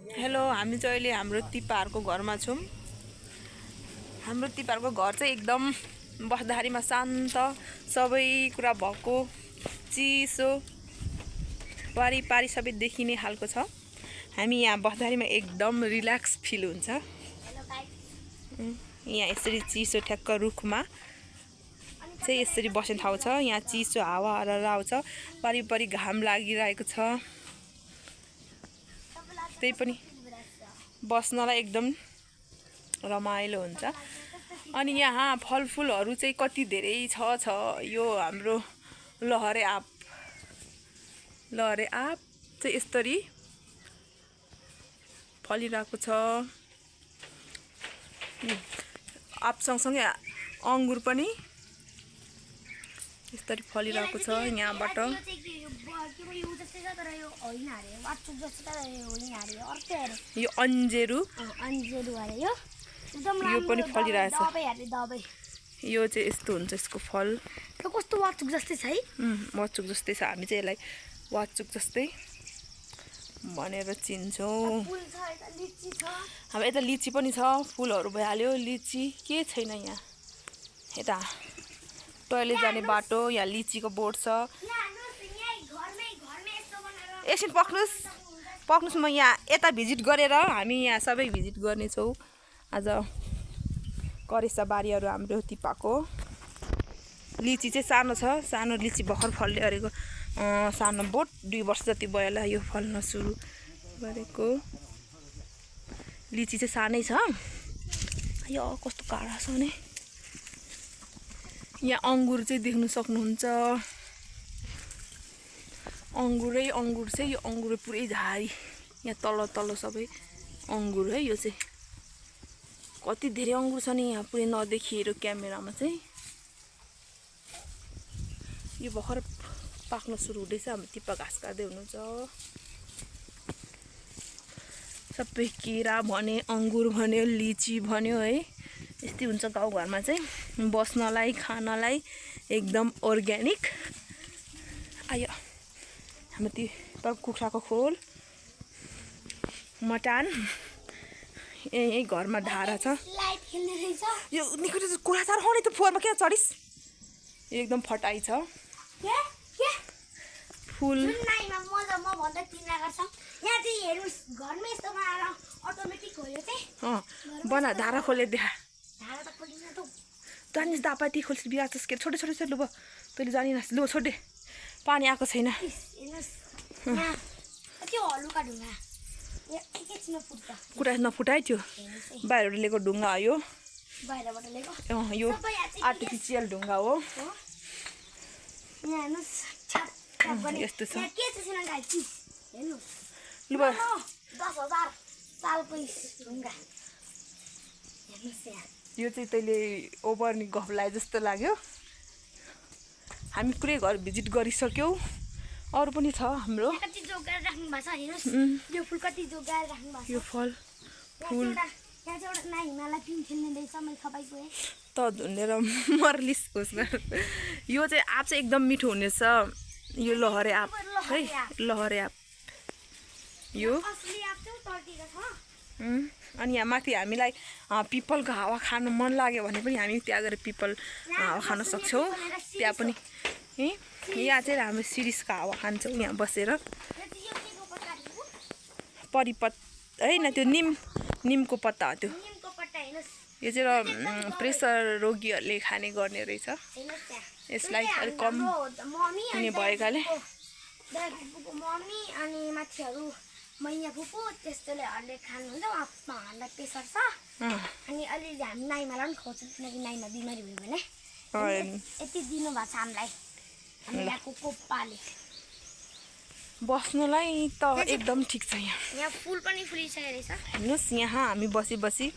Hello, हामी चाहिँ अहिले हाम्रो तिपाहरूको घरमा छौँ। हाम्रो तिपाहरूको घर चाहिँ एकदम बस्दाखेरिमा शान्त, सबै कुरा भएको, चिसो, पारी सबै देखिने खालको छ। हामी यहाँ बस्दाखेरिमा एकदम रिल्याक्स फिल हुन्छ। यहाँ यसरी चिसो ठ्याक्क रुखमा चाहिँ यसरी बस्ने ठाउँ छ। यहाँ चिसो हावाहरू आउँछ, पारी घाम लागिरहेको छ। त्यही पनि बस्नलाई एकदम रमाइलो हुन्छ। अनि यहाँ फलफुलहरू चाहिँ कति धेरै छ। यो हाम्रो लहरे आँप चाहिँ यसरी फलिरहेको छ। आँप सँगसँगै अङ्गुर पनि यसरी फलिरहेको छ। यहाँबाट यो अन्जेरू यो पनि फलिरहेछ। यो चाहिँ यस्तो हुन्छ यसको फल। कस्तो वाचुक जस्तै छ है। वाचुक जस्तै छ। हामी चाहिँ यसलाई वाचुक जस्तै भनेर चिन्छौँ। हाम्रो यता लिची पनि छ। फुलहरू भइहाल्यो। लिची के छैन यहाँ। यता टोयलेट जाने बाटो, यहाँ लिचीको बोर्ड छ। एकछिन पक्नुस् म यहाँ यता भिजिट गरेर हामी यहाँ सबै भिजिट गर्नेछौँ। आज करेसा बारीहरू हाम्रो तिपाको। लिची चाहिँ सानो छ। सानो लिची भर्खर फल्दै गरेको सानो बोट 2 वर्ष जति भयो होला यो फल्न सुरु गरेको। लिची चाहिँ सानै छ। यो कस्तो काडा छ भने। यहाँ अङ्गुर चाहिँ देख्न सक्नुहुन्छ। अङ्गुर चाहिँ यो अङ्गुर पुरै झारी। यहाँ तल सबै अङ्गुर है। यो चाहिँ कति धेरै अङ्गुर छ नि यहाँ पुरै नदेखिएर क्यामेरामा चाहिँ। यो भर्खर पाक्न सुरु हुँदैछ। हाम्रो तिपा घाँस काट्दै हुनुहुन्छ। सबै केरा भन्यो, अङ्गुर भन्यो, लिची भन्यो है। यस्तै हुन्छ गाउँघरमा चाहिँ बस्नलाई, खानलाई एकदम अर्ग्यानिक। आयो हाम्रो त्यो कुखुराको खोल, मटान यही घरमा धारा छ। यो निकै कुरा छ नि त्यो फोनमा किन चढिस। एकदम फटाइ छ। फुल बना धारा खोले देखा। जानिस् दापाती खोल्छ बिहा के छोटे लु तैँले जानिनस्। लु छोडे पानी आएको छैन। कुरा नफुटाइ त्यो बाहिरबाट लिएको ढुङ्गा हो यो। यो आर्टिफिसियल ढुङ्गा हो। यस्तो छ। लु यो चाहिँ तैँले ओभर नि गफ लाए जस्तो लाग्यो। हामी पुरै घर भिजिट गरिसक्यौँ। अरू पनि छ हाम्रो। यो फल त धुनेर मर्लिस होस्। यो चाहिँ आँप चाहिँ एकदम मिठो हुनेछ। यो लहरे आँप है। लहरे आँप यो। अनि यहाँ माथि हामीलाई पिपलको हावा खानु मन लाग्यो भने पनि हामी त्यहाँ गएर पिपल हावा खान सक्छौँ। त्यहाँ पनि यहाँ चाहिँ हामी सिरिसको हावा खान्छौँ यहाँ बसेर। परिपत होइन त्यो निमको पत्ता हो त्यो। यो चाहिँ प्रेसर रोगीहरूले खाने गर्ने रहेछ। यसलाई अलिक कम हुने भएकाले मैया फुपू त्यस्तोले खानुहुन्छ। उहाँलाई प्रेसर छ। अनि अलिअलि हामी नाइमालाई पनि खुवाउँछौँ किनकि नाइमा बिमारी भयो भने यति दिनुभएको छ हामीलाई। यहाँको कोप्पाले बस्नुलाई त एकदम ठिक छ। यहाँ फुल पनि फुलिसकेको रहेछ। हेर्नुहोस् यहाँ हामी बसी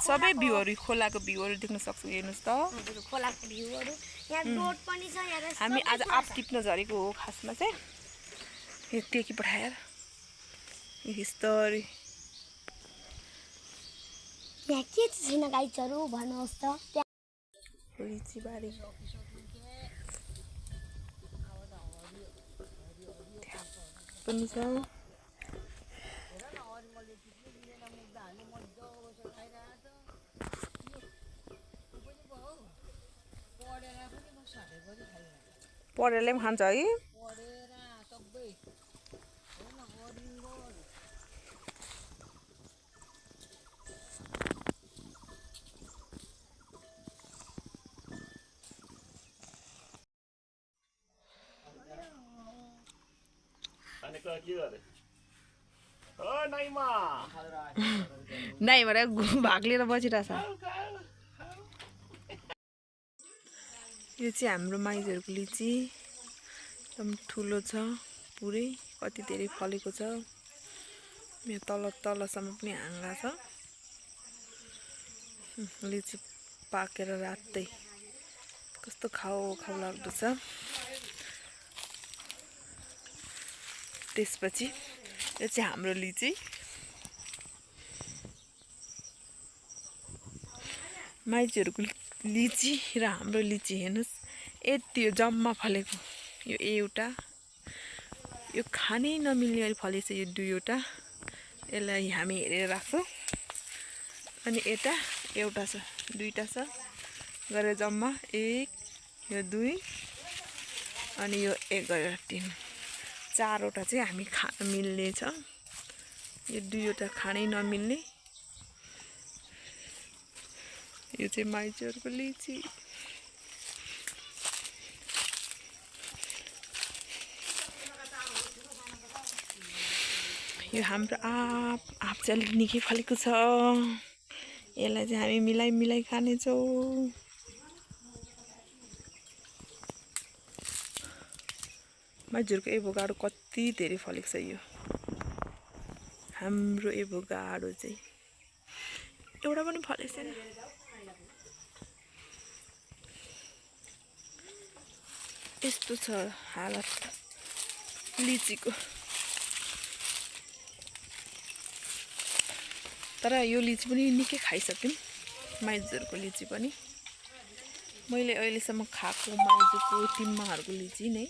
सबै भ्यूहरू खोलाको भ्यूहरू देख्न सक्छौँ। हेर्नुहोस् त खोलाको भ्यूहरू। यहाँ रोड पनि छ। हामी आज आँप टिप्न झरेको हो खासमा चाहिँ। यो टेकी पठाएर हिस्टोरी यहाँ के छैन गाइजहरू भन्नुहोस् त। लिची बारी पनि छ। परेरले पनि खान्छ है। नाइ भएर भाग लिएर बसिरहेछ। यो चाहिँ हाम्रो माइजहरूको लिची एकदम ठुलो छ, पुरै कति धेरै फलेको छ। यहाँ तलसम्म पनि हाँगा छ। लिची पाकेर रातै कस्तो खाउ लाग्दो छ। त्यसपछि यो चाहिँ हाम्रो लिची। माइतीहरूको लिची र हाम्रो लिची हेर्नुहोस् यति यो जम्मा फलेको। यो एउटा, यो खानै नमिल्ने गरी फलेको छ यो दुईवटा। यसलाई हामी हेरेर राख्छौँ। अनि यता एउटा छ, दुईटा छ गरेर जम्मा 1, यो 2 अनि यो 1 गरेर 3, 4वटा चाहिँ हामी खान मिल्ने छ। यो दुईवटा खानै नमिल्ने। यो चाहिँ माइतीहरूको लिची। यो हाम्रो आँप चाहिँ अलिक निकै फलेको छ। यसलाई चाहिँ हामी मिलाइ खानेछौँ। माइतीहरूको एभोकाडो कति धेरै फलेको छ। यो हाम्रो एभोकाडो चाहिँ एउटा पनि फलेको छैन। यस्तो छ हालत लिचीको। तर यो लिची पनि निकै खाइसक्यौँ, माइजहरूको लिची पनि। मैले अहिलेसम्म खाएको माइजोको तिम्माहरूको लिची नै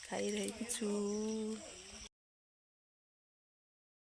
खाइरहेको छु।